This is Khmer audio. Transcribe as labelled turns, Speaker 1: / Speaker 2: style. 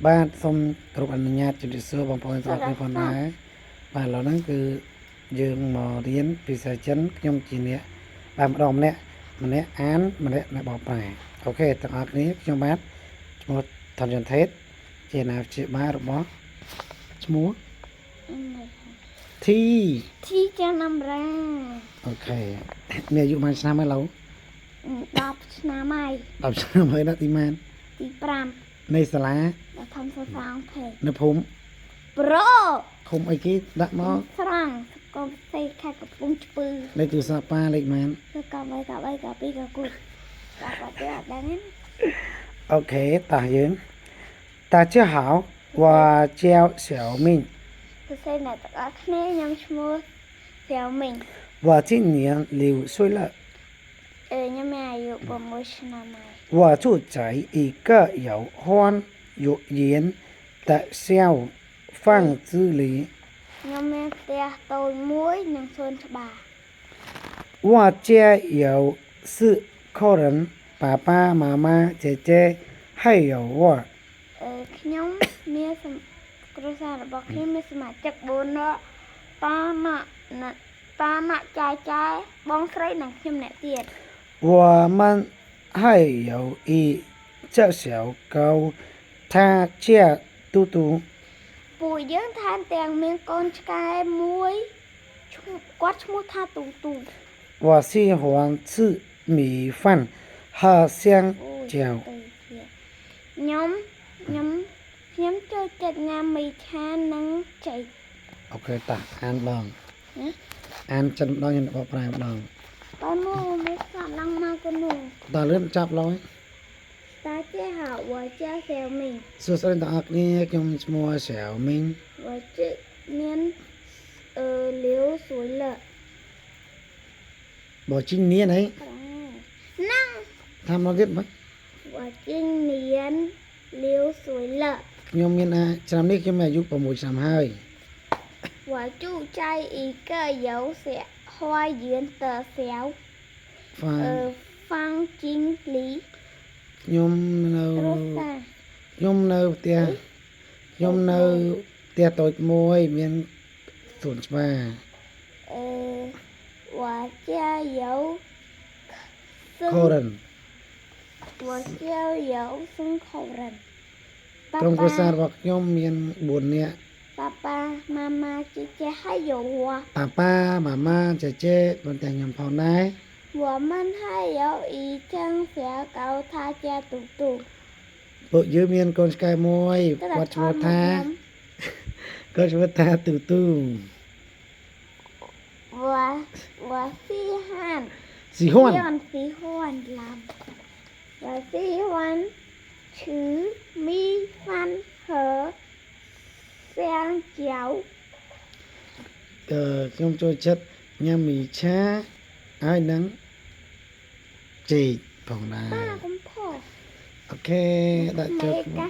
Speaker 1: បាទសូមគោរពអនុញ្ញាតជម្រាបសួរបងប្អូនទាំងអស់គ្នាផងដែរបាទឥឡូវហ្នឹងគឺយើងមករៀនភាសាចិនខ្ញុំជាអ្នកបាទម្ដងម្នាក់ម្នាក់អានម្នាក់អ្នកបកប្រែOK ទាំងអស់គ្នាខ្ញុំបាទឈ្មោះថនចន្ទថេតជាអាណាព្យាបាលរបស់ឈ្មោះធី
Speaker 2: ធីចាណាំរ៉ា
Speaker 1: OK មានអាយុប៉ុន្មានឆ្នាំហើយឡូវ
Speaker 2: 10ឆ្នាំហើយ
Speaker 1: 10ឆ្នាំហើយណាទីម៉ាន
Speaker 2: ទី5
Speaker 1: នៃសាលា
Speaker 2: ដល់ធំសសងភេ
Speaker 1: នៅភូមិ
Speaker 2: ប្រូ
Speaker 1: ឃុំអីគេដាក់មក
Speaker 2: ស្រង់សកលសេខេត្តកំពង់ស្ពឺ
Speaker 1: លេខទូរស័ព្ទប៉ាលេខម៉ាន
Speaker 2: គឺក3ក3ក2កគូកបាត់អត់ដឹងទេ
Speaker 1: OK តោះយើង大家好，我叫小明，
Speaker 2: សួស្តីអ្នកទាំងអស់គ្នាខ្ញុំឈ្មោះសៀវមីង
Speaker 1: 我今年6岁了，
Speaker 2: អឺខ្ញុំមានអាយុ6ឆ្នាំហើយ
Speaker 1: 我住在一个有花园的小房子里。
Speaker 2: ខ្ញុំមានផ្ទះតូចមួយនិងសួនច្បារ
Speaker 1: 我家有四口人，爸爸妈妈、姐姐还有我。
Speaker 2: អឺខ្ញុំមានសំគ្រួសាររបស់ខ្ញុំមានសមាជិក4នាក់ប៉ាម៉ាក់ណាប៉ាម៉ាក់ចែចែបងស្រីនិងខ្ញុំអ្នកទៀត
Speaker 1: 我们还有一只小狗，它叫嘟嘟。
Speaker 2: ពួកយើងថែមទាំងមានកូនឆ្កែមួយឈ្មោះគាត់ឈ្មោះថាទូទូ
Speaker 1: 我喜欢吃米饭和香
Speaker 2: អូយ
Speaker 1: 蕉。
Speaker 2: ទៅទៀតខ្ញុំខ្ញុំខ្ញុំចូលចិត្តញ៉ាំមីឆានិងចេក
Speaker 1: OK តោះអានម្ដង
Speaker 2: ណា
Speaker 1: អានចិនម្ដងខ្ញុំបកប្រែម្ដង
Speaker 2: បើមកមកស្អាតឡើងមកកនោះ
Speaker 1: តើលឿនចាប់ឡើយ
Speaker 2: 大家好，我叫小明。
Speaker 1: សួស្តីទាំងអស់គ្នាខ្ញុំឈ្មោះសែវមីង
Speaker 2: 我今年六岁了。
Speaker 1: បើជីងនៀនហី
Speaker 2: นั่ง
Speaker 1: ថាមកទៀតមក
Speaker 2: 我今年六岁了。
Speaker 1: ខ្ញុំមានអាឆ្នាំនេះខ្ញុំមានអាយុ6ឆ្នាំហើយ
Speaker 2: 我住在一个有小花园的小
Speaker 1: ហ្វា
Speaker 2: 呃房间里。
Speaker 1: ខ្ញុំនៅ
Speaker 2: គ្រួសារ
Speaker 1: ខ្ញុំនៅផ្ទះខ្ញុំនៅផ្ទះតូចមួយមានសួនច្បារ
Speaker 2: 呃，我家有
Speaker 1: ខូរិន
Speaker 2: 我家有三口人。爸
Speaker 1: ក្រុមគ្រួសារ
Speaker 2: 爸、
Speaker 1: របស់ខ្ញុំមាន4នាក់
Speaker 2: 爸爸妈妈、姐姐还有我。
Speaker 1: ប៉ាប៉ាម៉ាម៉ាចេចេប៉ុន្តែខ្ញុំផងដែរ
Speaker 2: 我们还有一只小狗，它叫嘟嘟。
Speaker 1: ពួកយើងមានកូនឆ្កែមួយគាត់ឈ្មោះថាគាត់ឈ្មោះថាទូទូ
Speaker 2: 我我喜欢
Speaker 1: ស៊ីហ៊ុន
Speaker 2: 喜欢蓝，我喜欢吃米饭和香蕉。
Speaker 1: អឺខ្ញុំចូលចិត្តញ៉ាំមីឆាហើយនឹងចេកផងដែរ
Speaker 2: 爸公婆，
Speaker 1: OK ដាក់ចូល
Speaker 2: 每个。